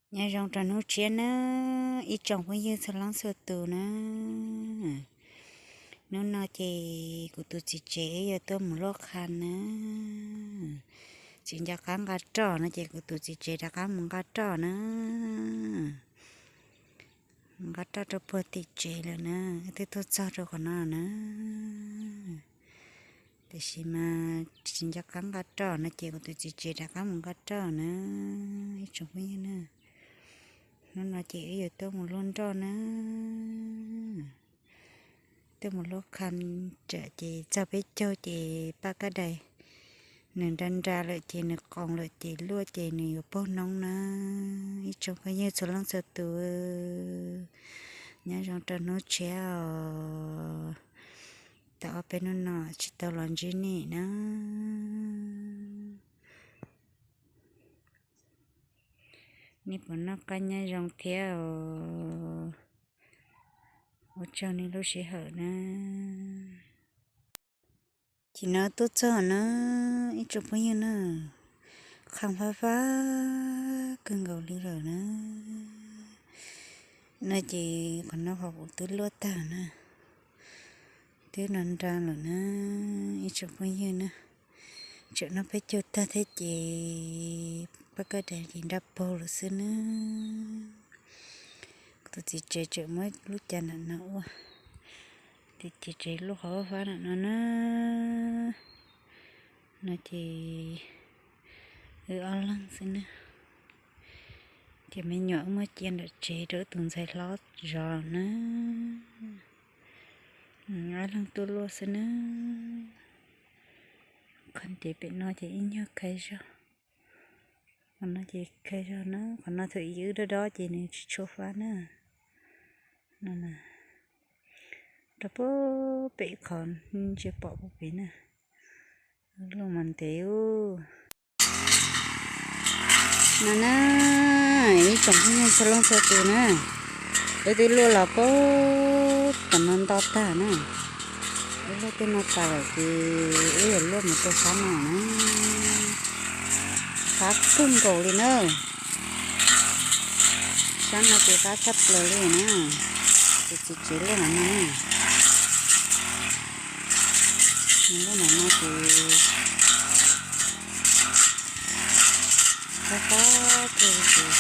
Nyob zoo rau hnub tshiab na, ib tsoom phooj ywg txhua leej txhua tus na. Hnub no ces kuv tus txiv tsev wb yuav tuaj mus luaj qha na. Tsis nco qab nqa roj no ces kuv tus txiv tsev rov qab mus nqa roj na. Mus nqa roj rau puag tim tsev lawm na, wb twb tuaj txog rau qhov no na. Tiam sis mas tsis nco qab nqa roj no ces kuv tus txiv tsev rov qab mus nqa roj na, ib tsoom phooj ywg na. Hnub no ces wb yuav tuaj mus luaj nroj na. Tuaj mus luaj qha tsam ces txog peb caug ces Paj Kab Dais nws nra nra lawm ces nws qoos lawm ces luaj ces nws yuav paug noob na. Ib tsoom phooj ywg txhua leej txhua tus, nyob zoo rau hnub tshiab os. Tau ob peb hnub no tsis tau los ntsib nej na. Nej puas noj qab nyob zoo thiab os? Ua tsaug nej lub sij hawm na. Ces no tuaj txog na, ib tsoom phooj ywg na, qhov no fab fab kawg nkaus li lawm na. No ces qhov no qhov kuv twb luaj tag na, twb nra nra lawm na, ib tsoom phooj ywg na. Tseem noj peb caug tag thiab ces Paj Kab Dais ces nra paug lawm xwb na. Kuv tus txiv tsev tseem muab lub cas nram no ua, tus txiv tsev luaj qhov fab fab nram no na. No ces wb ob leeg xwb na. Ces me nyuam wb muab cia nram tsev rau wb tus ntxhais hlob zov na. Ob leeg tuaj luaj xwb na. Qhov ntev pem no ces ib nyuag khav zog. Qhov no ces khav zog na, qhov no thaum ub wb dob dob ces nws tsis tshua fab na. No, rau puag pem qhov ntsia pom puag pem na. Luaj mas ntev ub. No na, ib tsoom phooj ywg txhua leej txhua tus na, wb twb luaj los puag tom no nto tag na. Wb luaj tej no tas lawm ces wb yuav luaj mus rau sab no na. Fab kawg nkaus li na. Sab no ces fab tshaj plaws li na. Ces txiv tsev luaj no na. Nws luaj no no ces fab fab kawg li ces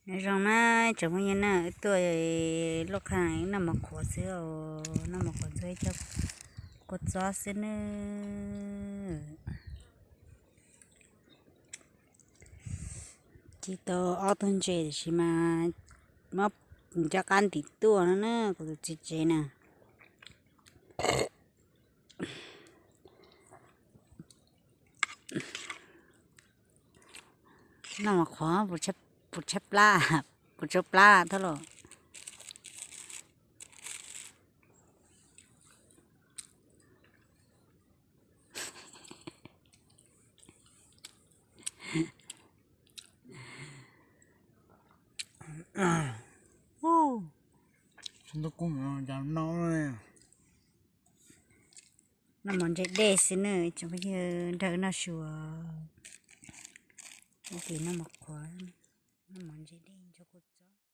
Nyob zoo na, tsoom phooj ywg na, wb tuaj luaj qha wb noj mov qhuav xwb os, noj mov qhuav ntxuag ib co kua txob xwb nawb. Ci tau ob tug ntses tiam sis mas muab nco qab ntim tuaj no na, kuv tus txiv tsev na. Noj mov qhuav, puas tshaib plab, puas tshaib plab thab los. Noj mov ntse dej xwb na, tsoom phooj ywg, nrog wb noj su. Ib pliag noj mov qhuav, noj mov ntse dej ntxuag kua txob.